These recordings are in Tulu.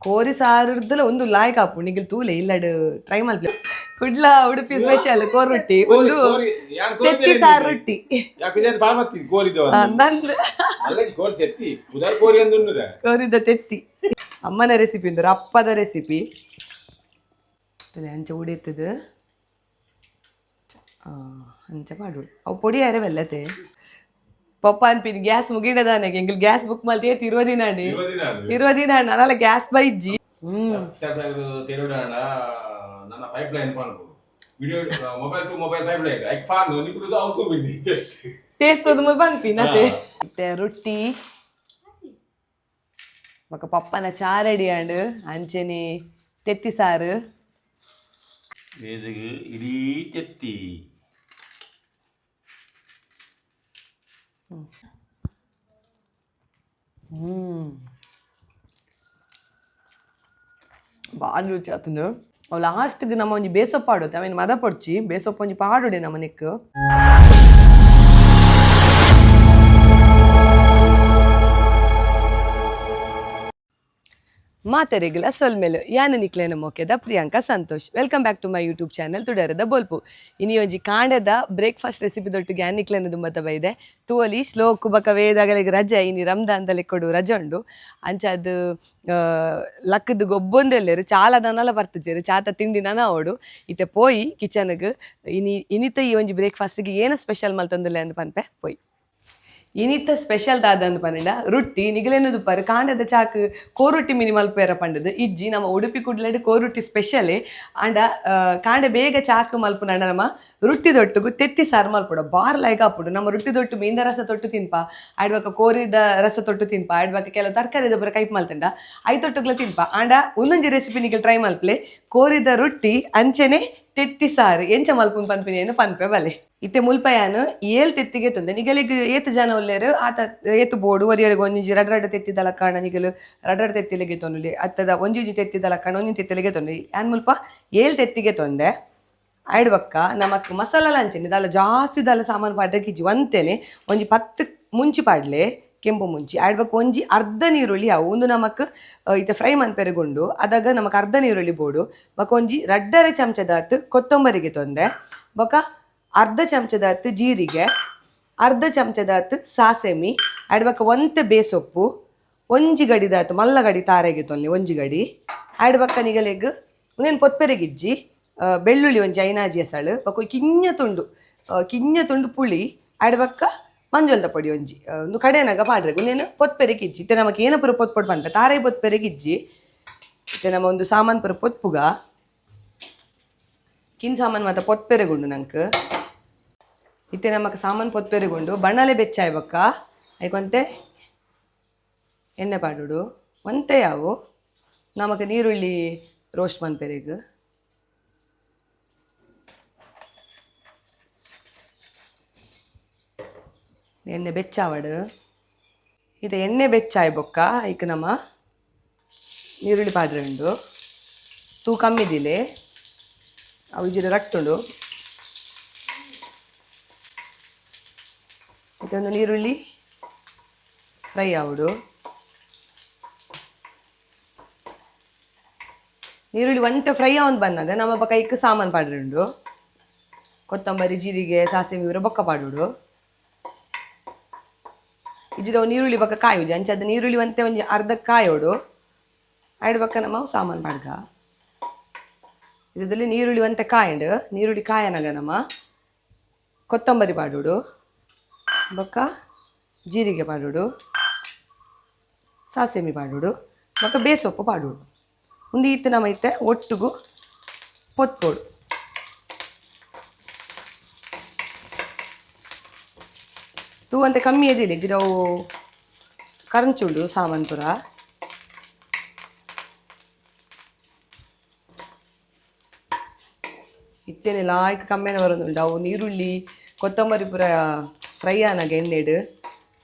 ಕೋರಿ ಸಾರುರ್ದಲ ಒಂದು ಲಾಯ್ಕ್ ಆಪು ನಿಗಲ್ ತೂಲೆ ಇಲ್ಲಡ್ ಟ್ರೈ ಮಲ್ಪಲೆ. ಕುಡ್ಲ ಉಡುಪಿ ಸ್ಪೆಷಲ್ ಕೋರ್ ರೊಟ್ಟಿ ಒಂದು. ತೆತ್ತಿ ಸಾರು ರೊಟ್ಟಿ. ನಂದು ಕೋರಿದ ತೆತ್ತಿ ಅಮ್ಮನ ರೆಸಿಪಿ ಉಂದು, ಅಪ್ಪದ ರೆಸಿಪಿ. ಅಂಚ ಉಡಿತದ ಅಂಚ ಪಾಡೋಡು. ಅವು ಪೊಡಿ ಅರವಲ್ಲತೆ ಪಪ್ಪ ಅನ್ಪಿನಿ ಗ್ಯಾಸ್ ಮುಗಿಡದಾನೆ. ಎಂಗಿಲ್ ಗ್ಯಾಸ್ ಬುಕ್ ಮಲ್ತಿ 20 ದಿನ ಅಂಡಿ, 20 ದಿನ ಅಣ್ಣ ಗ್ಯಾಸ್ ಬೈಜ್ಜಿ. ನನ್ನ ಪೈಪ್ ಲೈನ್ ಪಾನ್ಪು video mobile to mobile pipe line ಐಕ್ ಪಾನ್ ನಿಕುಲು ಅವ್ತು ಬಿನ್ನಿ ಜಸ್ಟ್. ಟೇಸ್ಟ್ ಅದು ಪನ್ಪಿ ನತೆ. ಇತ್ತೆ ರೊಟ್ಟಿ ಬೊಕ ಪಪ್ಪನ ಚಾ ರೆಡಿ ಆಂಡ್, ಅಂಚೆನೆ ತೆತ್ತಿ ಸಾರು. ವೇದಿಗೆ ಇಡೀ ತೆತ್ತಿ. ಬಾರಿ ರುಚಿ ಆತುಂಡು. ಅವು ಲಾಸ್ಟ್ಗೆ ನಮ್ಮ ಒಂಜಿ ಬೇಸೊಪ್ಪು ಆಡುತ್ತೆ, ಅವೇನು ಮದ ಪೊಡ್ಚಿ, ಬೇಸೊಪ್ಪು ಒಂಜಿ ಪಾಡುಡೆ ನಮ್ಮ ನೆಕ್. ಮಾತೆರೆಗ್ಲ ಸೊಲ್ಮೆಲು. ಯಾನ ನಿಕ್ಲೇನ ಮೋಕೆದ Priyanka Santosh. Welcome back to my YouTube channel ತುಡರದ ಬೊಲ್ಪು. ಇನಿ ಒಂಜಿ ಕಾಂಡದ ಬ್ರೇಕ್ಫಾಸ್ಟ್ ರೆಸಿಪಿ ದೊಟ್ಟಿಗೆ ಯಾನ್ ನಿಕ್ಲೇನ ದುಂಬತ್ತ ಬೈದೆ. ತೂವಲಿ ಶ್ಲೋಕ್ ಬಕ ವೇದಗಳಿಗೆ ರಜೆ, ಇನಿ ರಮ್ದಾನ್ ಕೊಡು ರಜೆ ಉಂಡು. ಅಂಚ ಅದು ಲಕ್ಕದ ಗೊಬ್ಬೊಂದೆಲ್ಲೆರು ಚಾಲ ದನಲ ಬರ್ತುಜೆರು, ಚಾತ ತಿಂಡಿ ನನ ಅವಡು. ಇತ್ತೆ ಪೋಯಿ ಕಿಚನ್ಗ್. ಇನಿ ಇನಿತ ಈ ಒಂಜಿ ಬ್ರೇಕ್ಫಾಸ್ಟ್ಗೆ ಏನ ಸ್ಪೆಷಲ್ ಮಲ್ತೊಂದುಲ್ಲೆ ಅಂದ್ ಪನ್ಪೆ ಪೋಯಿ. ಇನಿತ ಸ್ಪೆಷಲ್ ದಾದಂದ್ ಪಂಡ ರೊಟ್ಟಿ. ನಿಗಲೇನು ದುಪ್ಪಾರು ಕಾಂಡದ ಚಾಕ್ ಕೋರೊಟ್ಟಿ ಮಿನಿ ಮಲ್ಪೇರ ಪಂಡದು. ಇಜ್ಜಿ, ನಮ್ಮ ಉಡುಪಿ ಕುಡ್ಲಡ್ ಕೋರೊಟ್ಟಿ ಸ್ಪೆಷಲೇ. ಆಂಡ ಕಾಂಡೆ ಬೇಗ ಚಾಕ್ ಮಲ್ಪುನಂಡ ನಮ್ಮ ರೊಟ್ಟಿ ದೊಟ್ಟುಗು ತೆತ್ತಿ ಸಾರು ಮಲ್ಪೊಡು, ಬಾರ್ ಲೈಕ್ ಆಪುಂಡು. ನಮ್ಮ ರೊಟ್ಟಿ ದೊಟ್ಟು ಮೀಂದ ರಸ ತೊಟ್ಟು ತಿನ್ಪ, ಆಡ್ಬಕ ಕೋರಿದ ರಸ ತೊಟ್ಟು ತಿನ್ಪ, ಆಡ್ಬಕ ಕೆಲವು ತರಕಾರಿದ ಪೂರ ಕೈಪ್ ಮಲ್ತಂಡ I ತೊಟ್ಟುಗ್ಲ ತಿನ್ಪ. ಆಂಡ ಒಂದೊಂಜಿ ರೆಸಿಪಿ ನಿಗಲ್ ಟ್ರೈ ಮಲ್ಪಲೆ, ಕೋರಿದ ರೊಟ್ಟಿ ಅಂಚೆನೆ ತೆತ್ತಿ ಸಾರು ಎಂಚ ಮಲ್ಪುನ್ ಪನ್ಪಿನಿ ಏನು ಪನ್ಪೆ ಬಲೆ. ಇತ್ತೆ ಮುಲ್ಪಯಾನ್ ಏಲ್ ತೆತ್ತಿಗೆ ತೊಂದೆ. ನಿಗಲಿಗ್ ಏತ್ ಜನ ಉಲ್ಲೇರು ಆತ ಏತ್ ಬೋಡು. ಒರಿಯರಿಗೆ ಒಂಜಿಂಜಿ ರಡ್ ರಡ್ ತೆತ್ತಿದ ಲಕ್ಕಣ, ನಿಗಲು ರಡ್ ರಡ್ ತೆತ್ತಿಲೆಗೆ ತೊಂದುಲಿ, ಅತ್ತದ ಒಂಜಿಂಜಿ ತೆತ್ತಿದ ಲಕ್ಕಣ ಒಂಜಿಂಜಿ ತೆತ್ತಿಲೆಗೆ ತೊಂದೆ. ಯಾನ್ ಮುಲ್ಪ ಏಲ್ ತೆತ್ತಿಗೆ ತೊಂದೆ. ಆಯ್ಡ್ ಬಕ್ಕ ನಮಕ್ ಮಸಾಲ ಅಂಚೆನೆ ದಾಲ ಜಾಸ್ತಿ ದಾಲ ಸಾಮಾನು ಪಾಡ್ರಕ್ಕಿಜ್ಜಿ. ಒಂತೇನೆ ಒಂಜಿ 10 ಮುಂಚಿ ಪಾಡ್ಲೆ, ಕೆಂಪು ಮುಂಚಿ. ಆಯ್ಡ್ ಬಕ್ಕ ಒಂಜಿ ಅರ್ಧ ನೀರುಳ್ಳಿ ಅವು. ಒಂದು ನಮಕ್ ಇತ್ತೆ ಫ್ರೈ ಮನ್ಪೆರೆಗುಂಡು, ಅದಾಗ ನಮಕ್ ಅರ್ಧ ನೀರುಳ್ಳಿ ಬೋಡು. ಬೊಕ ಒಂಜಿ ರಡ್ಡರೆ ಚಮಚದಾತ್ ಕೊತ್ತಂಬರಿಗೆ ತೊಂದೆ. ಬೊಕ ಅರ್ಧ ಚಮಚದಾತ್ ಜೀರಿಗೆ, ಅರ್ಧ ಚಮಚದಾತ್ ಸಾಸೆಮಿ, ಆಯ್ಡ್ ಬಕ್ಕ ಒಂತೆ ಬೇಸೊಪ್ಪು, ಒಂಜಿ ಗಡಿದಾತ್ ಮಲ್ಲ ಗಡಿ ತಾರೆಗೆ ತೊನ್ಲಿ ಒಂಜಿ ಗಡಿ. ಆಯ್ಡ್ ಬಕ್ಕ ನಿಗಲೆಗ್ ಉಂದೆನ್ ಪೊತ್ಪೆರೆಗಿಜ್ಜಿ. ಬೆಳ್ಳುಳ್ಳಿ ಒಂಜಿ ಐನಾಜಿ ಎಸಳು. ಬೊಕ ಕಿഞ്ഞ ತುಂಡು ಕಿഞ്ഞ ತುಂಡು ಪುಳಿ. ಆಯ್ಡ್ ಬಕ್ಕ ಮಂಜೊಲ್ದ ಪೊಡಿ ಒಂಜಿ. ಒಂದು ಕಡೆನಗ ಪಾಡ್ರೆ. ಉಂದೆನ್ ಪೊತ್ಪೆರೆಗಿಜ್ಜಿ. ಇತ್ತೆ ನಮಕ್ ಏನ ಪೂರ ಪೊತ್ಪೊಡು ಪನ್ಪೆ. ತಾರೈ ಪೊತ್ಪೆರೆಗಿಜ್ಜಿ. ಇತ್ತೆ ನಮ್ಮ ಒಂದು ಸಾಮಾನ್ ಪೂರ ಪೊತ್ಪುಗ. ಕಿನ್ ಸಾಮಾನ್ ಮಾತ ಪೊತ್ಪೆರೆಗುಂಡು ನಂಕ್. ಇತ್ತೆ ನಮಕ್ ಸಾಮಾನ್ ಪೊತ್ಪೆರೆಗುಂಡು. ಬಣ್ಣಲೆ ಬೆಚ್ಚಾಯ್ ಬಕ್ಕ ಐಕೊಂತೆ ಎಣ್ಣೆ ಪಾಡುಡು. ಒಂತೆ ಯಾವು ನಮಕ್ ನೀರುಳ್ಳಿ ರೋಸ್ಟ್ ಮನ್ಪೆರೆಗ್. ಎಣ್ಣೆ ಬೆಚ್ಚಾವಡು. ಇದು ಎಣ್ಣೆ ಬೆಚ್ಚಾಯ್ ಬೊಕ್ಕ ಐಕ್ ನಮ್ಮ ನೀರುಳ್ಳಿ ಪಾಡ್ರೆ ಉಂಡು. ತೂ ಕಮ್ಮಿದಿಲೆ, ಅವು ಇಜಿರ ರಟ್ಟುಂಡು. ಇದೊಂದು ನೀರುಳ್ಳಿ ಫ್ರೈ ಆವಡು. ನೀರುಳ್ಳಿ ಒಂತೆ ಫ್ರೈ ಆವೊಂದು ಬಂದಾಗ ನಮ್ಮ ಕೈಕ್ ಸಾಮಾನು ಪಾಡ್ರೆ ಉಂಡು. ಕೊತ್ತಂಬರಿ, ಜೀರಿಗೆ, ಸಾಸಿವೆ ಇವರು ಬೊಕ್ಕ ಪಾಡುಡು. ಇಜ್ಜಿಡ ಅವು ನೀರುಳ್ಳಿ ಬೊಕ್ಕ ಕಾಯುಜಿ. ಅಂಚ ಅದು ನೀರುಳ್ಳಿ ಒಂತೆ ಒಂಜಿ ಅರ್ಧ ಕಾಯೋಡು. ಆಯ್ಡ್ ಬೊಕ್ಕ ನಮ್ಮ ಸಾಮಾನು ಪಾಡ್ಗ. ಇದರಲ್ಲಿ ನೀರುಳ್ಳಿ ಒಂತೆ ಕಾಯಂಡು. ನೀರುಳ್ಳಿ ಕಾಯನಾಗ ನಮ್ಮ ಕೊತ್ತಂಬರಿ ಪಾಡುಡು, ಬೊಕ್ಕ ಜೀರಿಗೆ ಪಾಡುಡು, ಸಾಸಿವೆ ಪಾಡುಡು, ಬೊಕ್ಕ ಬೇಸೊಪ್ಪು ಪಾಡುಡು. ಉಂದು ಇತ್ತು ನಮ್ಮ ಇತ್ತೆ ಒಟ್ಟುಗು ಪೊತ್ಪೊಡು. ತೂ ಅಂತ ಕಮ್ಮಿ ಎದಿಲ್ಲ ಜಿರವು ಕರಂಚುಂಡು ಸಾಮಾನು ಪೂರ. ಇತ್ತೇನೆ ಲಾಯ್ಕ್ ಕಮ್ಮಿನ ಬರೋದುಂಡು. ಅವು ನೀರುಳ್ಳಿ ಕೊತ್ತಂಬರಿ ಪೂರ ಫ್ರೈ ಆನಾಗ ಎಣ್ಣೆಡ್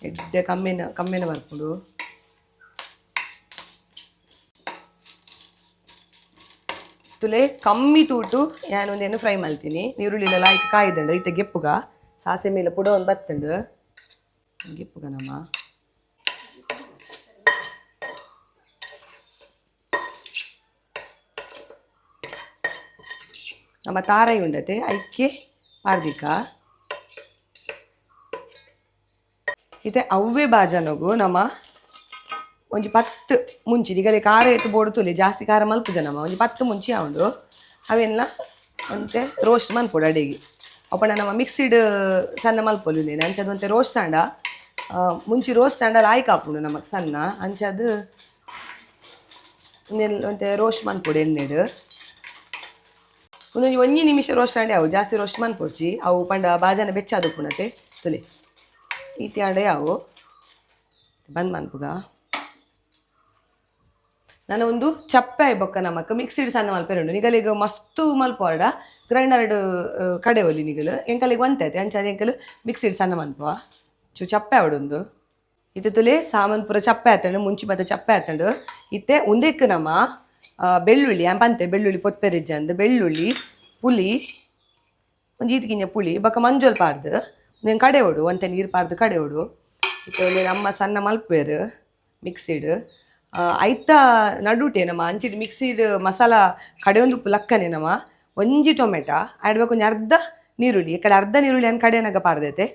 ಎಡ್ಡೆ ಕಮ್ಮಿನ ಕಮ್ಮಿನ ಬರ್ಪುಂಡು. ತುಲೆ ಕಮ್ಮಿ ತೂಟು ಯಾನ್ ಒಂದೇನು ಫ್ರೈ ಮಲ್ತೀನಿ. ನೀರುಳ್ಳಿ ಲಾಯ್ಕ್ ಕಾಯ್ದಂಡು. ಇತ್ತೆ ಗೆಪ್ಪುಗ ಸಾಸೆ ಮೇಲೆ ಪುಡ ಒಂದು ಬತ್ತುಂಡು. ಗೆಪ್ಪುಗ ನಮ್ಮ ನಮ್ಮ ತಾರೈ ಉಂಡತೆ ಐಕ್ಕೆ ಪಾಡ್ದಿಕ್ಕ. ಇತ್ತೆ ಅವ್ವೆ ಬಾಜನಗು ನಮ್ಮ ಒಂಜಿ 10 ಮುಂಚಿ ನಿಗಲೆ ಖಾರ ಎತ್ತು ಬೋಡು ತುಲೆ ಜಾಸ್ತಿ ಖಾರ ಮಲ್ಪುಜ ನಮ್ಮ ಒಂಜಿ 10 ಮುಂಚಿ ಆವುಂಡು ಅವೆಲ್ಲ ಒಂತೆ ರೋಸ್ಟ್ ಮನ್ಪೊಡು ಅಡೆಗೆ. ಅಪ್ಪಣ ನಮ್ಮ ಮಿಕ್ಸಿಡ್ ಸಣ್ಣ ಮಲ್ಪೊಲು ಉಂದೇನೆ ಅಂಚದ ಒಂತೆ ರೋಸ್ಟ್ ಆಂಡ ಮುಂಚಿ ರೋಸ್ಟ್ ಆಂಡ ಲಾಯ್ಕ್ ಆಪುಂಡು ನಮಕ್ ಸಣ್ಣ ಅಂಚದು ಉಂದೆನ್ ಒಂತೆ ರೋಸ್ಟ್ ಮನ್ಪೊಡು ಎಣ್ಣೆಡ್. ಒಂದೊಂಜಿ ಒಂಜಿ ನಿಮಿಷ ರೋಸ್ಟ್ ಆಂಡೆ ಅವು ಜಾಸ್ತಿ ರೋಸ್ಟ್ ಮನ್ಪೊಡ್ಚಿ ಅವು ಪಂಡ ಬಾಜನ ಬೆಚ್ಚಾದ ಉಪ್ಪುನತೆ ತುಲೆ ಈತಿ ಆಂಡೆ ಅವು ಬಂದ್ ಮನ್ಪುಗ. ನಾನು ಒಂದು ಚಪ್ಪೆ ಬೊಕ್ಕ ನಮಕ್ ಮಿಕ್ಸಿಡ್ ಸಣ್ಣ ಮಲ್ಪೆರುಂಡು ನಿಗಲಿಗ ಮಸ್ತು ಮಲ್ಪೊರಡ ಗ್ರೈಂಡರ್ಡ್ ಕಡೆ ಒಲಿ ನಿಗಲು ಎಂಕಲಿಗೆ ಒಂತೆ ಐತೆ ಅಂಚಾದ ಎಂಕಲು ಮಿಕ್ಸಿಡ್ ಸಣ್ಣ ಮನ್ಪುವ ಚು ಚಪ್ಪೆ ಅವಡೊಂದು. ಇತ್ತೆ ತುಲೆ ಸಾಮಾನ್ ಪೂರ ಚಪ್ಪೆ ಆತಂಡು ಮುಂಚಿ ಮತ್ತೆ ಚಪ್ಪೆ ಆತಂಡು. ಇತ್ತೆ ಉಂದೆಕ್ ನಮ್ಮ ಬೆಳ್ಳುಳ್ಳಿ ಪಂತೆ ಬೆಳ್ಳುಳ್ಳಿ ಪೊತ್ಪೆರಿಜ್ಜ ಅಂದ್ ಬೆಳ್ಳುಳ್ಳಿ ಪುಲಿ ಒಂಜಿ ಈತ್ ಪುಳಿ ಬೊಕ್ಕ ಮಂಜೊಲ್ ಪಾಡ್ದು ಉಂದೆನ್ ಕಡೆ ಒಡು ಒಂತೆ ನೀರು ಪಾಡ್ದು ಕಡೆ ಒಡು. ಇತ್ತೆ ಒಂದೆ ಅಮ್ಮ ಸಣ್ಣ ಮಲ್ಪುವೆರ್ ಮಿಕ್ಸಿಡ್ ಐತ ನಡುಟೆ ನಮ್ಮ ಅಂಚಿಡ್ ಮಿಕ್ಸಿಡ್ ಮಸಾಲ ಕಡೆ ಒಂದು ಲಕ್ಕನೆ ನಮ್ಮ ಒಂಜಿ ಟೊಮೆಟೊ ಆಡ್ಬೇಕು ಒಂಜಿ ಅರ್ಧ ನೀರುಳ್ಳಿ ಈ ಕಡೆ ಅರ್ಧ ನೀರುಳ್ಳಿ ಅನ್ ಕಡೆನಗ ಪಾಡ್ದೈತೆ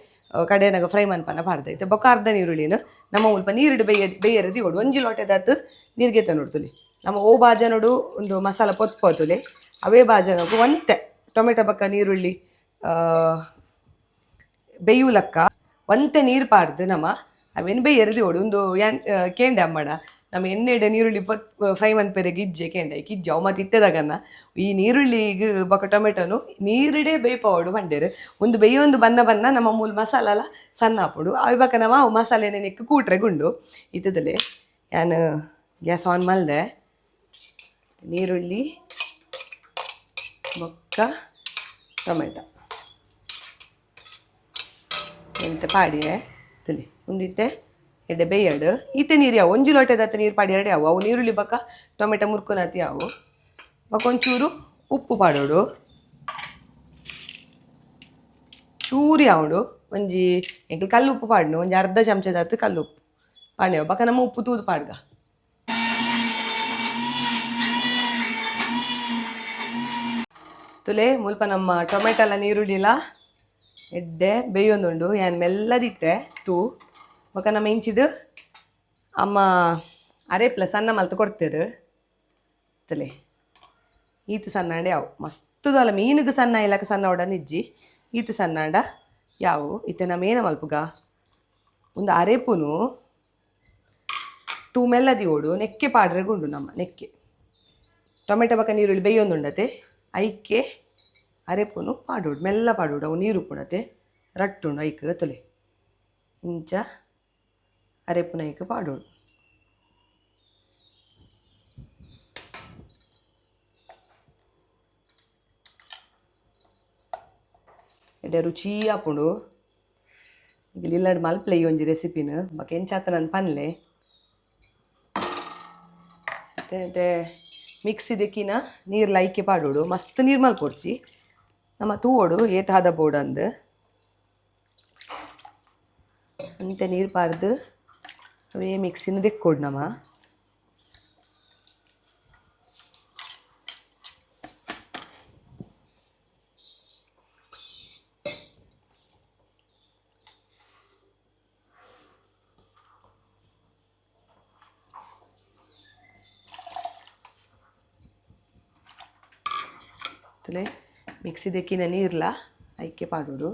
ಕಡೆನಗ ಫ್ರೈ ಮನ್ಪನ ಪಾಡ್ದೈತೆ ಬೊಕ್ಕ ಅರ್ಧ ನೀರುಳ್ಳಿನ ನಮ್ಮ ಮುಲ್ಪ ನೀರುಡು ಬೇಯ ಬೇಯರ ದಿವೊಡು ಒಂಜಿ ಲೋಟೆದಾತ್ ನೀರ್ಗೆತ ನೋಡ್ತುಲಿ ನಮ್ಮ ಓ ಬಾಜನೋಡು ಒಂದು ಮಸಾಲ ಪೊತ್ಪೋತುಲೆ ಅವೇ ಬಾಜನಗು ಒಂತೆ ಟೊಮೆಟೊ ಬೊಕ್ಕ ನೀರುಳ್ಳಿ ಬೇಯುಲಕ್ಕ ಒಂತೆ ನೀರು ಪಾಡ್ದು ನಮ್ಮ ಅವೇನು ಬೇಯರ ದಿವೊಡು ಒಂದು ಯಾನ್ ಕೇಂಡೆ ಅಮ್ಮಡ ನಮ್ಮ ಎಣ್ಣೆಡೆ ನೀರುಳ್ಳಿ ಪೊತ್ ಫ್ರೈ ಮನ್ಪೆರೆಗ್ ಇಜ್ಜೆ ಕೇಂಡೆ ಇಜ್ಜೆ ಅವು ಮತ್ತು ಇತ್ತೆದಾಗನ್ನ ಈ ನೀರುಳ್ಳಿಗ್ ಬೊಕ್ಕ ಟೊಮೆಟೊನು ನೀರುಡೇ ಬೇಯ್ಪಾವೊಡು ಪಂಡೆರ್ ಒಂದು ಬೇಯೊಂದು ಬನ್ನ ಬನ್ನ ನಮ್ಮ ಮೂಲು ಮಸಾಲಲ ಸಣ್ಣ ಆಪುಂಡು ಅವು ಬೊಕ್ಕ ನಮ್ಮ ಅವು ಮಸಾಲೆನೆ ನೆಕ್ಕ್ ಕೂಟ್ರೆಗುಂಡು. ಇತ್ತದಲೆ ಯಾನ್ ಗ್ಯಾಸ್ ಆನ್ ಮಲ್ದೆ ನೀರುಳ್ಳಿ ಬೊಕ್ಕ ಟೊಮೆಟೊ ಎಂತ ಪಾಡಿಯೆ ತುಲಿ ಉಂದಿತ್ತೆ ಎಡ್ಡೆ ಬೇಯಡ್ ಈತೆ ನೀರು ಯಾವ ಒಂಜಿ ಲೋಟೆದಾತ ನೀರು ಪಾಡಿ ಎರಡೆ ಅವು ಅವು ನೀರುಳ್ಳಿ ಬೊಕ್ಕ ಟೊಮೆಟೊ ಮುರ್ಕೊನಾತಿ ಅವು ಬೊಕ್ಕ ಒಂಚೂರು ಉಪ್ಪು ಪಾಡೋಡು ಚೂರಿ ಆವೊಡು ಒಂಜಿ ಎಂಕಲ್ ಕಲ್ಲು ಉಪ್ಪು ಪಾಡ್ನು ಒಂಜಿ ಅರ್ಧ ಚಮಚದಾತ್ ಕಲ್ಲು ಉಪ್ಪು ಪಾಡ್ನೆವು ಬೊಕ್ಕ ನಮ್ಮ ಉಪ್ಪು ತೂದು ಪಾಡ್ಗ. ತುಲೆ ಮುಲ್ಪ ನಮ್ಮ ಟೊಮೆಟೊಲ ನೀರುಳ್ಳಿಲ ಎಡ್ಡೆ ಬೇಯೊಂದುಂಡು ಯಾನ್ ಮೆಲ್ಲದಿತ್ತೆ ತೂ ಬೊಕ್ಕ ನಮ್ಮ ಇಂಚಿಡ್ ಅಮ್ಮ ಅರೇಪ್ಲ ಸಣ್ಣ ಮಲ್ತ್ ಕೊಡ್ತೇರು ತಲೆ ಈತ್ ಸಣ್ಣಾಂಡ ಯಾವು ಮಸ್ತುದಲ ಮೀನುಗು ಸಣ್ಣ ಇಲ್ಲಕ ಸಣ್ಣ ಒಡನ್ ಇಜ್ಜಿ ಈತ್ ಸಣ್ಣಾಂಡ ಯಾವು ಇತ್ತೆ ನಮ್ಮ ಏನ ಮಲ್ಪುಗ ಒಂದು ಅರೇಪುನು ತೂ ಮೆಲ್ಲದಿ ಓಡು ನೆಕ್ಕೆ ಪಾಡ್ರೆಗುಂಡು ನಮ್ಮ ನೆಕ್ಕೆ ಟೊಮೆಟೊ ಬೊಕ್ಕ ನೀರುಳ್ಳಿ ಬೇಯೊಂದುಂಡತೆ ಐಕೆ ಅರೆಪುನು ಪಾಡೋಡು ಮೆಲ್ಲ ಪಾಡೋಡು ಅವು ನೀರು ಉಪ್ಪುಂಡತೆ ರಟ್ಟುಂಡು ಐಕ್ ತುಲೆ ಇಂಚ ಅರೆಪುನ ಐಕ್ ಪಾಡೋಡು. ಎಡ್ಡೆ ರುಚಿ ಆಪುಂಡು ಇಲ್ಲಡ್ ಮಲ್ಪಲೆ ಈ ಒಂಜಿ ರೆಸಿಪಿನ ಬೊಕ್ಕ ಎಂಚಾತ ನನ್ ಪನ್ಲೆ. ಮತ್ತೆ ಮಿಕ್ಸಿ ದೆಕ್ಕಿನ ನೀರು ಲೈಕೆ ಪಾಡೋಡು ಮಸ್ತ್ ನೀರು ಮಲ್ಪೊಡ್ಚಿ ನಮ್ಮ ತೂವೊಡು ಏತ್ ಹದ ಬೋಡು ಅಂದ್ ಅಂತೆ ನೀರು ಪಾಡ್ದು ಅವೇ ಮಿಕ್ಸಿನ ದೆಕ್ಕೊಡು ನಮ. ತುಲೆ ಮಿಕ್ಸಿ ದೆಕ್ಕಿನ ನೀರ್ಲ ಐಕೆ ಪಾಡೋಡು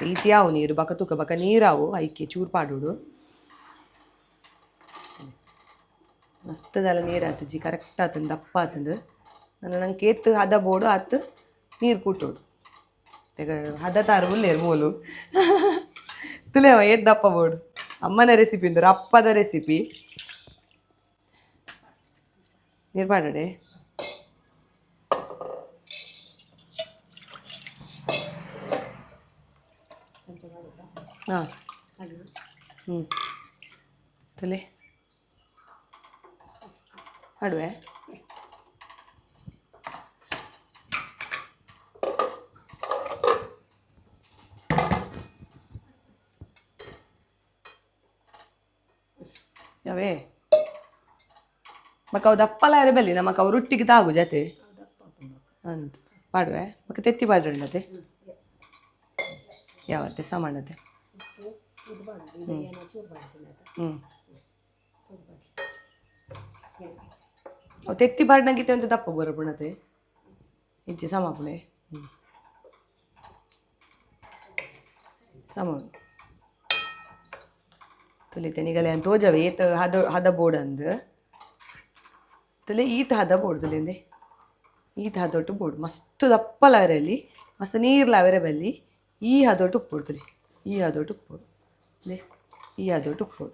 ಈತ್ ಯಾವು ನೀರು ಬಕ ತೂಕ ಬಕ ನೀರಾವು ಐಕೆ ಚೂರು ಪಾಡೋಡು ಮಸ್ತದಲ್ಲ ನೀರು ಆತುಜಿ ಕರೆಕ್ಟ್ ಆತಂದು ದಪ್ಪ ಆತಂದು ನನ್ನ ನಂಗೆ ಏತ್ ಹದ ಬೋಡು ಆತು ನೀರು ಕೂಟೋಡು ತೆಗ ಹದ ತಾರು ಉಲ್ಲೇರು ಮೂಲು ತುಲೆ ಅವ ಏತ್ ದಪ್ಪ ಬೋಡು ಅಮ್ಮನ ರೆಸಿಪಿ ಉಂದು ಅಪ್ಪದ ರೆಸಿಪಿ ನೀರು ಪಾಡಡೆ. ಹಾಂ ಹ್ಞೂ ತುಲೆ ಪಾಡುವೆ. ಯಾವೇ ಬೊಕ ಅವು ದಪ್ಪಲ ಆರೆ ಬಲ್ಲಿ ನಮಕ್ ಅವು ರೊಟ್ಟಿಗೆ ತಾಗು ಜತೆ. ಅಂತ ಪಾಡುವೆ ಬೊಕ ತೆತ್ತಿ ಪಾಡ್ರಂಡತೆ ಯಾವತ್ತೆ ಸಾಮಾನ್ಯತೆ. ಹ್ಞೂ, ಅವು ತೆತ್ತಿ ಪಾಡ್ನಂಗಿತ್ತೆ ಅಂತ ದಪ್ಪ ಬರಪುಣತೆ ಇಜ್ಜಿ ಸಮಾಪುಣೆ. ಹ್ಞೂ, ಸಮ ತುಲಿತೆ ನಿಗಲೆ ಅಂತ ತೋಜವೆ ಏತ್ ಹದ ಹದ ಬೋರ್ಡ್ ಅಂದ್ ತುಲೆ ಈತ ಹದ ಬೋರ್ಡ್ ತುಲೆಂದೆ ಈತ ಹದೊಟ್ಟು ಬೋರ್ಡ್ ಮಸ್ತ್ ದಪ್ಪಲ ಅವರಲ್ಲಿ ಮಸ್ತ್ ನೀರ್ಲ ಅವರೆ ಬಲ್ಲಿ. ಈ ಹದೊಟ್ಟು ಉಪ್ಪೋಡು ತುಲೆ, ಈ ಹದೊಟ್ಟು ಉಪ್ಪೋಡು ಲೇ, ಈ ಹದೊಟ್ಟು ಉಪ್ಪೋಡು.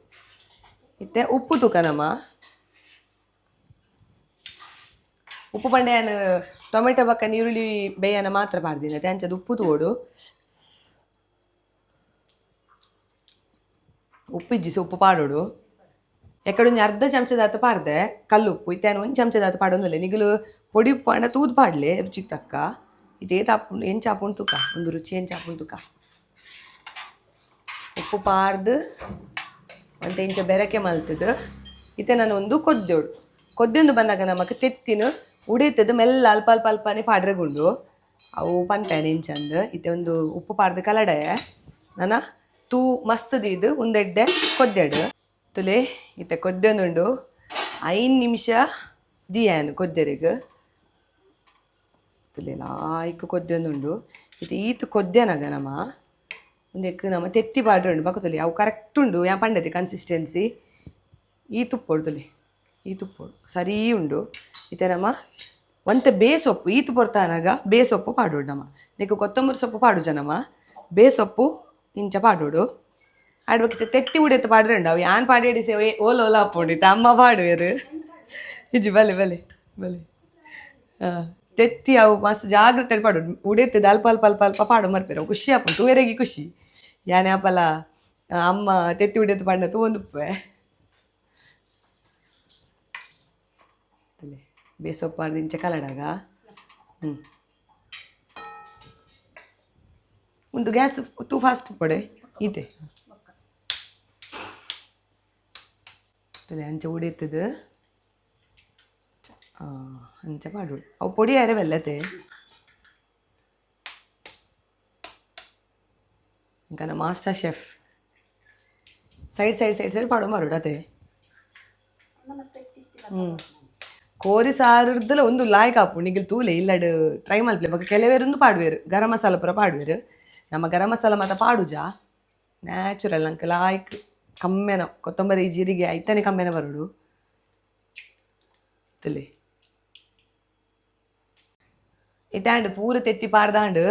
ಇತ್ತೆ ಉಪ್ಪು ತೂಕ ನಮ್ಮ. ಉಪ್ಪು ಪಂಡೆ ಟೊಮೆಟೊ ಬಕ್ಕ ನೀರುಳ್ಳಿ ಬೇಯನ ಮಾತ್ರ ಪಾಡ್ದಿಲ್ಲ ಅಂಚದ ಉಪ್ಪು ತೋಡು. ಉಪ್ಪು ಇಜ್ಜಿಸಿ ಉಪ್ಪು ಪಾಡೋಡು. ಎಕ್ಕಡೊಂಜಿ ಅರ್ಧ ಚಮಚದಾತು ಪಾಡ್ದೆ ಕಲ್ಲುಪ್ಪು. ಇತ್ತೆ ಒಂದು ಚಮಚದಾತು ಪಾಡೊಂದುಲ್ಲೆ. ನಿಗುಲು ಪೊಡಿ ಉಪ್ಪು ಆಂಡ ತೂದು ಪಾಡ್ಲೆ ರುಚಿಗೆ ತಕ್ಕ. ಇದೇ ತಾಪುಂಡು ಎಂಚ ಆಪುಂಡು ತೂಕ, ಒಂದು ರುಚಿ ಎಂಚ ಆಪುಂಡು ತೂಕ. ಉಪ್ಪು ಪಾರ್ದು ಒಂತೆ ಇಂಚ ಬೆರಕೆ ಮಲ್ತದು. ಇತ್ತೆ ನಾನು ಒಂದು ಕೊದ್ದೋಡು ಕೊದ್ದೊಂದು ಬಂದಾಗ ನಮಕ್ ತೆತ್ತಿನ ಉಡಿತದ ಮೆಲ್ಲ ಅಲ್ಪ ಅಲ್ಪ ಅಲ್ಪನೆ ಪಾಡ್ರೆಗುಂಡು. ಅವು ಪನ್ಪೇನೆ ಇಂಚಂದು. ಇತ್ತೆ ಒಂದು ಉಪ್ಪು ಪಾಡ್ದು ಕಲಡೆ ನನ ತೂ ಮಸ್ತ್ ದೀದು ಒಂದೆಡ್ಡೆ ಕೊದ್ದೆಡು ತುಲೆ. ಇತ್ತೆ ಕೊದ್ದೊಂದುಂಡು 5 ನಿಮಿಷ ದಿಯಾನು ಕೊದ್ದೆರಿಗ್ ತುಲೆ ಲಾಯ್ಕ್ ಕೊದ್ದೊಂದುಂಡು. ಇತ್ತೆ ಈತ್ ಕೊದ್ದೆನಗ ನಮ ಉಂದೆಕ್ ನಮ ತೆತ್ತಿ ಪಾಡ್ರೆ ಬಕ ತುಲೆ ಅವು ಕರೆಕ್ಟ್ ಉಂಡು ಯಾನ್ ಪಂಡತೆ ಕನ್ಸಿಸ್ಟೆನ್ಸಿ. ಈ ತುಪ್ಪೊಡು ತುಲೆ, ಈ ತುಪ್ಪೊಡು ಸರಿ ಉಂಡು. ಇತ್ತೆ ನಮ ಒಂತೆ ಬೇಸೊಪ್ಪು ಈತ್ ಪೊರ್ತಾನಗ ಬೇಸೊಪ್ಪು ಪಾಡೋಡು ನಮ. ನಿಕ್ಕು ಕೊತ್ತಂಬರಿ ಸೊಪ್ಪು ಪಾಡುಜ ನಮ, ಬೇಸೊಪ್ಪು ಇಂಚ ಪಾಡೋಡು. ಆಡ್ಬೇಕಿತ್ತು ತೆತ್ತಿ ಉಡೆತ್ತು ಪಾಡ್ರೆ ಉಂಡು. ಅವು ಯಾನ್ ಪಾಡೇಡಿ ಸೇವೆ ಓಲ ಓಲ ಆಪುಂಡು. ಇತ್ತೆ ಅಮ್ಮ ಪಾಡುವೆರು. ಇಜ್ಜಿ, ಬಲೆ ಬಲೆ ಬಲೆ. ಹಾಂ, ತೆತ್ತಿ ಅವು ಮಸ್ತ್ ಜಾಗ್ರತೆ ಪಾಡೋಡು. ಉಡೆತ್ತದ ಅಲ್ಪ ಅಲ್ಪ ಅಲ್ಪ ಅಲ್ಪ ಪಾಡು ಮರ್ಪೇರು. ಖುಷಿ ಆಪುಂಡು ತೂವೆರೆಗೆ ಖುಷಿ. ಯಾನೆ ಆಪಲ ಅಮ್ಮ ತೆತ್ತಿ ಉಡೆತ್ತು ಪಾಡ್ನ ತೂವೊಂದುಪ್ಪೆ. ಬೇಸೊಪ್ಪು ಇಂಚ ಕಲಡಾಗ. ಹ್ಞೂ, ಒಂದು ಗ್ಯಾಸ್ ತೂ ಫಾಸ್ಟ್ ಪಡೆ ಈತೆ ತಲೆ ಅಂಚ ಉಡಿತದ ಅಂಚ ಪಾಡೋಡು. ಅವು ಪೊಡಿ ಆರೆ ಬಲ್ಲತೆ. ಇಂಕನ master chef side side side side ಪಾಡೋ ಮಾರೋಡತೆ. ಹ್ಞೂ, ಕೋರಿ ಸಾರುರ್ದಲ ಒಂದು ಲಾಯ್ಕ್ ಆಪು. ನಿಗಿಲ್ ತೂಲೆ ಇಲ್ಲಡ್ ಟ್ರೈ ಮಲ್ಪಲೆ. ಬೊಕ ಕೆಲವೇರೊಂದು ಪಾಡುವೆರು, ಗರಂ ಮಸಾಲ ಪೂರ ಪಾಡುವೆರು. ನಮ್ಮ ಗರಂ ಮಸಾಲ ಮಾತ ಪಾಡುಜ, ನ್ಯಾಚುರಲ್ ಅಂಕ ಲಾಯ್ಕ್ ಕಮ್ಮೆನ ಕೊತ್ತಂಬರಿ ಜೀರಿಗೆ ಐತನೆ ಕಮ್ಮೆನ ಬರೋಡು ತುಲೆ. ಇತ್ತಾಂಡ್ ಪೂರ ತೆತ್ತಿ ಪಾಡ್ದಾಂಡ್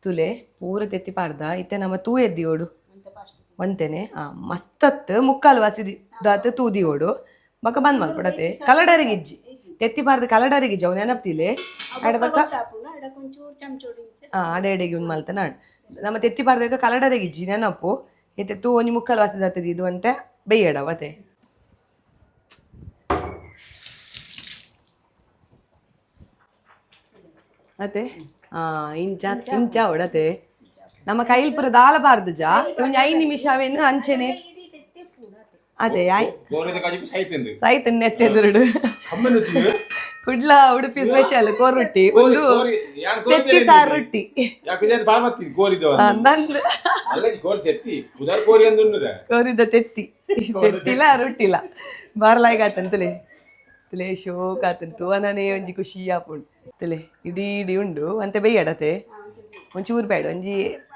ತುಲೆ, ಪೂರ ತೆತ್ತಿ ಪಾಡ್ದ. ಇತ್ತೆ ನಮ್ಮ ತೂ ಎದ್ದಿಯೋಡು ಒಂತೆನೆ. ಆ ಮಸ್ತತ್ ಮುಕ್ಕಾಲು ವಾಸಿ ದಾತ್ ತೂದಿಯೋಡು. ಬೊಕ ಬಂದ್ ಮಲ್ಪಡತೆ. ಕಲಡರಿಗೆ ಇಜ್ಜಿ ತೆತ್ತಿ ಪಾರ್ದು ಕಲಡರಿಗೆ ಇಜ್ಜಿ ಅವು ನೆನಪ್ತಿಲೆ ಆಡ ಬೊಕ ಅಡೆ ಅಡೆಗೆ ಉಂದು ಮಲ್ತ ನಾಡ್ ನಮ್ಮ ತೆತ್ತಿ ಪಾರ್ದಾಗ ಕಲಡರಿಗೆ ಇಜ್ಜಿ ನೆನಪು. ಇತ್ತೆ ತೂ ಒಂಜಿ ಮುಕ್ಕಾಲು ವಾಸಿ ದಾತದ ಇದು ಅಂತೆ ಬೇಯಡವ ಅತೆ. ಅತೆ ಇಂಚ ಇಂಚ ಒಡತೆ ನಮ್ಮ ಕೈಲ್ ಪೂರ ದಾಲ ಬಾರ್ದು ಜಾ. ಒಂಜಿ 5 ನಿಮಿಷ ಅವೇನು ಅಂಚೆನೆ ಅದೇ ಸೈತ್ ನೆತ್ತೆದುರುಡು. ಕುಡ್ಲ ಉಡುಪಿ ಸ್ಪೆಷಲ್ ಕೋರ್ ರೊಟ್ಟಿ ಒಂದು ತೆತ್ತಿ ಸಾರು ರೊಟ್ಟಿ. ಕೋರಿದ ತೆತ್ತಿ ತೆತ್ತಿಲ ರೊಟ್ಟಿಲ ಬಾರ್ಲಾಯ್ಗ ಆತಂತಲೇ ತುಲೆ ಶೋಕ್ ಆತಂತು ತೂವನೇ ಒಂಜಿ ಖುಷಿ ಆಪುಂಡು ತುಲೆ. ಇಡೀ ಇಡೀ ಉಂಡು ಅಂತೆ ಬೇಯಡತೆ ಒಂಚೂರು ಬೇಡ. ಒಂಜಿ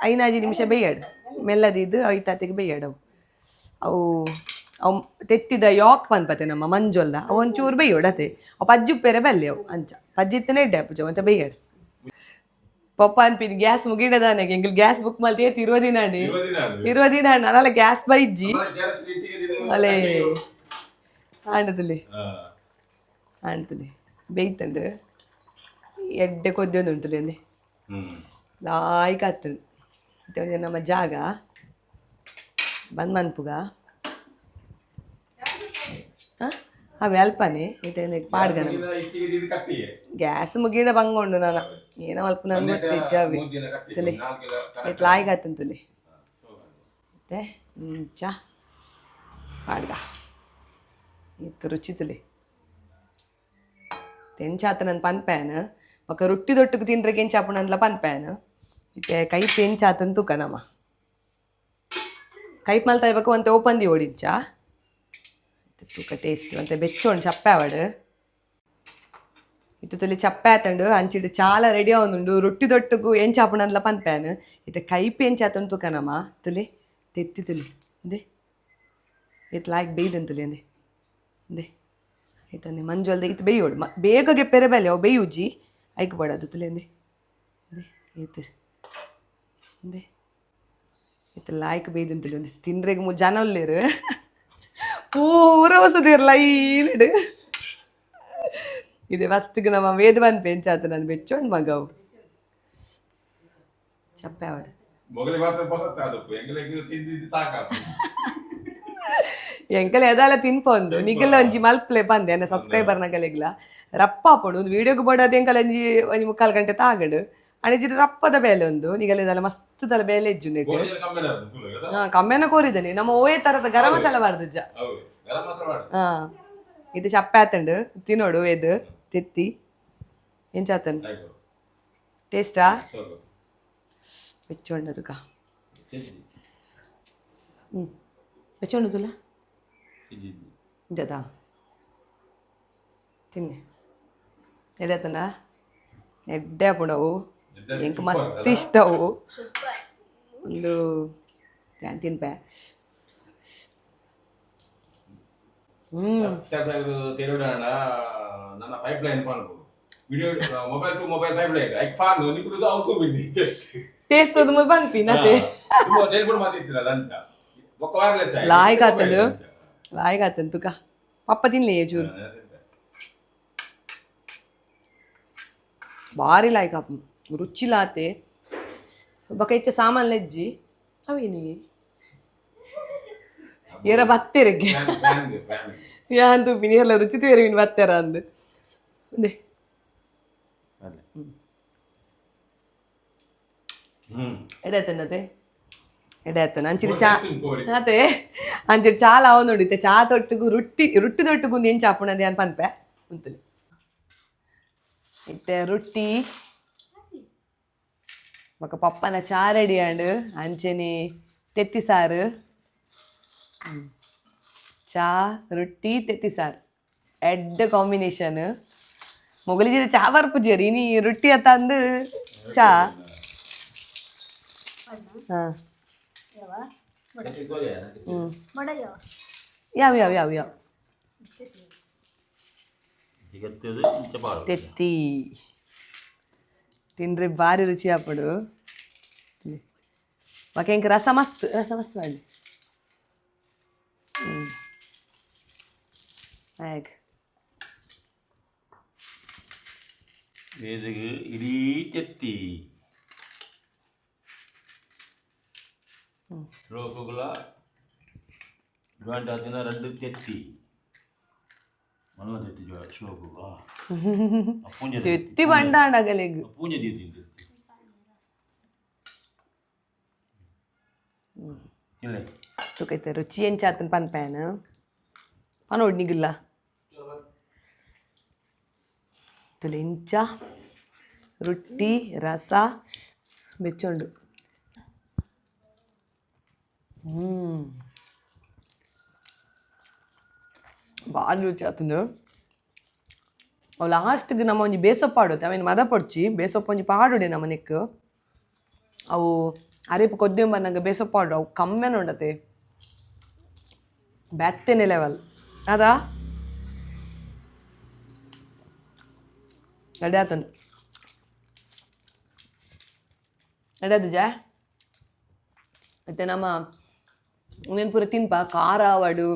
5 ನಿಮಿಷ ಬೇಯಡ್ ಮೆಲ್ಲದಿದ್ದು ಐತಾತಿಗೆ ಬೇಯಡವು. ಅವು ಅವು ತೆತ್ತಿದ ಯಾಕ್ ಪನ್ಪತೆ ನಮ್ಮ ಮಂಜೊಲ್ದ ಅವು ಒಂಚೂರು ಬೇಯೋಡತೆ. ಅವು ಪಜ್ಜುಪ್ಪೆರೆ ಬಲ್ಲೆ ಅವು ಅಂಚ ಪಜ್ಜಿತ್ತನೇ ಇಡ್ಡೆ ಪೂಜೆ ಒಂತೆ ಬೇಯಡ್. ಪಪ್ಪ ಅನ್ಪಿನಿ ಗ್ಯಾಸ್ ಮುಗಿಡದಾನೆ ಎಂಗಿಲ್ ಗ್ಯಾಸ್ ಬುಕ್ ಮಲ್ತೆ 20 ದಿನ ಅಂಡಿ 20 ದಿನ ಅಲ್ಲ ಗ್ಯಾಸ್ ಬೈಜ್ಜಿ ಅಲೆ ಆಂಡದಲ್ಲಿ ಆಂತಲೆ ಬೇಯ್ತಂಡು ಎಡ್ಡೆ ಕೊದ್ದೊಂದು ಉಂಟುಲೆ ಅಂದೆ ಲಾಯ್ಕ್ ಆತಂಡು. ಇತ್ತೆ ಒಂಜಿ ನಮ್ಮ ಜಾಗ ಬಂದ್ ಮನ್ಪುಗ ಅವೇ ಅಲ್ಪನೆ ಇತ್ತೆ ಪಾಡ್ಗ ಗ್ಯಾಸ್ ಮುಗಿಡ ಬಂಗೊಂಡು ನಾನು ಏನೋ ಅಲ್ಪ ನನ್ಗೆ ಗೊತ್ತಿಜ್ಜಿ ಅವಿ ತುಲೆ ಇತ್ತು ಲಾಯ್ಕ್ ಆತಂದು ತುಲೆ. ಮತ್ತೆ ಇಂಚ ಪಾಡ್ಗ ಇತ್ತು ರುಚಿ ತುಲೆ. ಎಂಚಾತ ನನ್ ಪನ್ಪೇನ್ ಬೊಕ ರೊಟ್ಟಿ ದೊಟ್ಟುಗು ತಿಂಡ್ರೆಗ್ ಎಂಚಾಪುಂಡು ಅಂದ್ಲ ಪನ್ಪೇನ್. ಇತ್ತೆ ಕೈಪ್ ಎಂಚಾತನ್ ತೂಕ ನಮ. ಕೈಪ್ ಮಲ್ತ ಬೊಕ ಒಂತೆ ಓಪನ್ ದಿವೊಡಿಂಚ ತೂಕ ಟೇಸ್ಟ್ ಒಂತೆ ಬೆಚ್ಚೊಂಡು ಚಪ್ಪೆ ಆವಡ್. ಇತ್ತೆ ತುಲಿ ಚಪ್ಪೆ ಆತುಂಡು ಅಂಚಿಡ್ ಚಾಲ ರೆಡಿ ಆವೊಂದುಂಡು. ರೊಟ್ಟಿ ದೊಟ್ಟುಗು ಎಂಚಾಪುಂಡು ಅಂದ್ಲ ಪನ್ಪೇನ್. ಇತ್ತೆ ಕೈಪ್ ಎಂಚಾತುಂಡು ತೂಕ ನಮ. ತುಲಿ ತೆತ್ತಿ ತುಲಿ ಇಂದೆ ಇತ್ ಲಾಯ್ಕ್ ಬೇಯ್ದನ್ ತುಲಿ ಅಂದೆ ಇಂದೆ ಐತಂದೆ ಮಂಜೊಲ್ದ ಇತ್ತು ಬೇಯೋಡು ಬೇಗ ಗೆಪ್ಪೆರೆ ಬಲೆ ಅವು ಬೇಯುಜಿ ಐಕ್ ಬೋಡದು. ತುಲಿ ಅಂದೆ ಇಂದೆ ಇತ್ತು ಇಂದೆ ಇತ್ತು ಲಾಯ್ಕ್ ಬೇಯ್ದನ್ ತುಲಿ. ಒಂದು ತಿಂಡ್ರೆಗ್ ಜನ ಉಲ್ಲೇರು ಪೂರ ಹೊಸದಿರ್ ಲೈನ್. ಇದೆ ಫಸ್ಟ್ಗೆ ನಮ್ಮ ವೇದವನ್ ಪೆಂಚಾತ ನಾನು ಬೆಚ್ಚೊಂಡು ಮಗವು ಚಪ್ಪೆ ಆವಡ್. ಮೊಗಲಿಗೆ ಮಾತ್ರ ಪೊಸತ್ತೆ ಅದಪ್ಪು, ಎಂಗ್ಲಿಗೆ ತಿಂದಿದ್ದು ಸಾಕಾಪು. ಎಂಕಲೆ ಎದಾಲ ತಿನ್ಪೊಂದು ನಿಗಲ ಒಂಜಿ ಮಲ್ಪ್ಲೆ ಬಂದೆ ಎನ್ನ ಸಬ್ಸ್ಕ್ರೈಬರ್ ನಗಲೆಗ್ಲ ರಪ್ಪ ಆಪುಂಡು. ಒಂದು ವೀಡಿಯೋಗ್ ಬೋಡಾದ ಎಂಕಲ ಒಂಜಿ ಒಂಜಿ ಮುಕ್ಕಾಲು ಗಂಟೆ ತಾಗಡು ಅಣೆಜಿಡ್ ರಪ್ಪದ ಬೇಲೆ ಒಂದು ನಿಗಲ ಇದೆಲ್ಲ ಮಸ್ತ್ ದಲ ಬೇಲೆ ಇಜ್ಜು. ಗೋಳಿನ ಕಮ್ಮೆನ ತುಳು. ಹಾ, ಕಮ್ಮೆನ ಕೋರಿದ್ದಾನೆ ನಮ್ಮ ಓಯೇ ತರದ ಗರಂ ಮಸಾಲ ಬಾರ್ದಜ್ಜ. ಹೌದು, ಗರಂ ಮಸಾಲ ಮಾಡು. ಹಾ, ಇದು ಚಪ್ಪೆ ಆತಂಡು ತಿನ್ನೋಡು. ವೇದು ತೆತ್ತಿ ಎಂಚಾತನ್? ಆಯ್ತು. ಟೇಸ್ಟಾ? ಸ್ವಲ್ಪ. ಬೆಚ್ಚೊಂಡದುಕ. ಇಜ್ಜಿ. ಹ್ಞೂ, ಬೆಚ್ಚೊಂಡುದುಲ್ಲ. ಇಜ್ಜಿ ಇಜ್ಜಿ. ಇಂಜದಾ ತಿನ್ನಿ. ಎಡ್ಡೆ ಎಡ್ಡೆ ಆಪುಂಡವು. ಎಂಕ್ ಮಸ್ತ್ ಇಷ್ಟವು. ಒಂದು ತಿನ್ಪೆ. ತೆರಡಾಣ ನನ್ನ ಪೈಪ್ ಲೈನ್ ಪನ್ಪು video mobile to mobile pipeline ಐಕ್ ಪಾನ್ ನಿಕುಲು ಅವು ತೂಬಿನಿ ಜಸ್ಟ್. ಟೇಸ್ಟ್ ಅದು ಪನ್ಪಿ ನತೆ. ತುಂಬ ಟೆಲಿಫೋನ್ ಮಾತಿತ್ತಿಲ್ಲ ಲಂಚ ಬೊಕ್ಕ ವೈರ್ಲೆಸ್. ಲಾಯ್ಕ್ ಆತಂಡು, ಲಾಯ್ಕ್ ಆತಂಡು ತುಕ. ಪಪ್ಪ ತಿನ್ಲಿ ಚೂರು. ಭಾರಿ ಲಾಯ್ಕ್ ಆಪು, ರುಚಿಲಾತೆ. ಬೊಕ ಹೆಚ್ಚ ಸಾಮಾನ್ ಲೆಜ್ಜಿ ಅವೇನಿ ಏರ ಬತ್ತೆರೆಗೆ ಯಾನ್ ತೂಪಿನಿ ಎಲ್ಲ ರುಚಿ ತೂಯರೆ ಮೀನು ಬತ್ತೆರ ಅಂದು ಒಂದೇ. ಎಡೆ ಆತನತೆ, ಎಡೆ ಆತನ. ಅಂಚಿನ ಚಾ ಅದೇ ಅಂಚಿನ ಚಾಲ ಅವ ನೋಡಿತ್ತೆ. ಚಾ ತೊಟ್ಟುಗು ರೊಟ್ಟಿ, ರೊಟ್ಟಿ ತೊಟ್ಟುಗು ಒಂದು ಎಂಚ ಆಪುಣದೆ ಅನ್ ಪನ್ಪೆ ಉಂತುಲಿ. ಇತ್ತೆ ರೊಟ್ಟಿ ಬೊಕ ಪಪ್ಪನ ಚಾ ರೆಡಿ ಆಂಡ್. ಅಂಚೆನೆ ತೆತ್ತಿ ಸಾರು. ಚಾ ರೊಟ್ಟಿ ತೆತ್ತಿ ಸಾರು ಎಡ್ಡೆ ಕಾಂಬಿನೇಷನ್. ಮೊಗಲಿ ಜೀರ ಚಾ ಬರ್ಪುಜೇರಿ ಇನಿ ರೊಟ್ಟಿ ಅತ್ತ ಅಂದು ಚಾ. ಹಾಂ, ಹ್ಞೂ, ಯಾವ ಯಾವ ಯಾವ ಯಾವ ತೆತ್ತಿ ತಿಂದ್ರೆ ಭಾರಿ ರುಚಿ ಆಪುಂಡು. ಬೊಕ ಎಂಕ್ ರಸ ಮಸ್ತ್, ರಸ ಮಸ್ತ್ ಮಾಡಿ. ಹ್ಞೂ, ಆಯ್ತು. ಇಡೀ ತೆತ್ತಿ ಲೋಕುಗಳ ಜಾಯಿಂಟ್ ಆತಿನ రెండు ತೆತ್ತಿ ಮಲ್ಲ ತೆತ್ತಿ ಶ್ಲೋಕುಗ ಪೂಂಜೆ. ತೆತ್ತಿ ಬಂಡಾಂಡ ಅಗಲೆಗ್. ಪೂಂಜೆ ದೀತಿ ತೆತ್ತಿ ಇಲ್ಲ. ತುಕೈತೆ ರುಚಿ ಎಂಚಾತನ್ ಪನ್ಪೇನ ಪನೋಡ್ ನಿಗಿಲ್ಲ ತುಲೆ. ಇಂಚ ರೊಟ್ಟಿ ರಸ ಬೆಚ್ಚೊಂಡು. ಭಾರಿ ರುಚಿ ಆತುಂಡು ಅವು. ಲಾಸ್ಟ್ಗೆ ನಮ್ಮ ಒಂಜಿ ಬೇಸೊಪ್ಪು ಆಡುತ್ತೆ ಅವೇನು ಮದ ಪೊಡ್ಚಿ ಬೇಸೊಪ್ಪು ಒಂಜಿ ಪಾಡುಡೆ ನಮ್ಮ ನೆಕ್. ಅವು ಅರೇಪು ಕೊದ್ದೆಂಬ ಬಂದಾಗ ಬೇಸೊಪ್ಪು ಆಡು ಅವು ಕಮ್ಮೆನ ಉಂಡತೆ. ಬ್ಯಾತ್ತೇನೆ ಲೆವೆಲ್ ಅದಾ ಎಡೆ ಆತನು ಎಡೆ ಅದು ಜಾ. ಮತ್ತು ನಮ್ಮ ಉಂದೆನ್ ಪೂರ ತಿನ್ಪ ಖಾರ ಆವಡು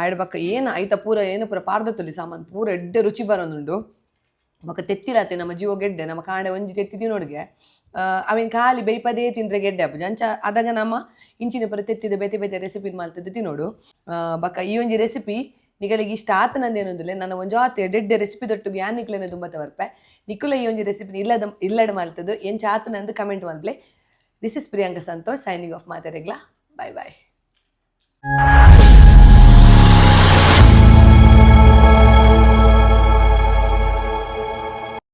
ಆಯ್ಡ್ ಬಕ್ಕ ಏನು ಐತ ಪೂರ ಏನು ಪೂರ ಪಾರ್ದ ತುಲಿ ಸಾಮಾನು ಪೂರ ಎಡ್ಡೆ ರುಚಿ ಬರೋದುಂಡು. ಬೊಕ ತೆತ್ತಿಲಾತೆ ನಮ್ಮ ಜೀವ ಗೆಡ್ಡೆ. ನಮ್ಮ ಕಾಂಡೆ ಒಂಜಿ ತೆತ್ತಿ ತಿನ್ನೋಡ್ಗೆ ಅವೇನು ಖಾಲಿ ಬೇಯ್ಪದೇ ತಿಂದ್ರೆ ಗೆಡ್ಡೆ ಆಪುಜಿ. ಅಂಚ ಅದಾಗ ನಮ್ಮ ಇಂಚಿನ ಪೂರ ತೆತ್ತಿದ ಬೇತೆ ಬೇತೆ ರೆಸಿಪಿ ಮಲ್ತದ್ದು ತಿನ್ನೋಡು. ಬೊಕ ಈ ಒಂಜಿ ರೆಸಿಪಿ ನಿಗಲಿಗೆ ಇಷ್ಟ ಆತನಂದೇನೊಂದುಲ್ಲೆ. ನನ್ನ ಒಂಜಾತ್ ಎಡ್ಡೆಡ್ಡೆ ರೆಸಿಪಿ ದೊಟ್ಟುಗು ಯಾನ್ ನಿಕ್ಲೆನ ದುಂಬತ್ತ ಬರ್ಪೆ. ನಿಕುಲ ಈ ಒಂಜಿ ರೆಸಿಪಿ ಇಲ್ಲದ ಇಲ್ಲಡ ಮಲ್ತದ್ದು ಎಂಚ ಆತನಂದು comment ಮಲ್ಪ್ಲೆ. This is Priyanka Santosh signing off. ಮಾತೆರೆಗ್ಲಾ bye bye.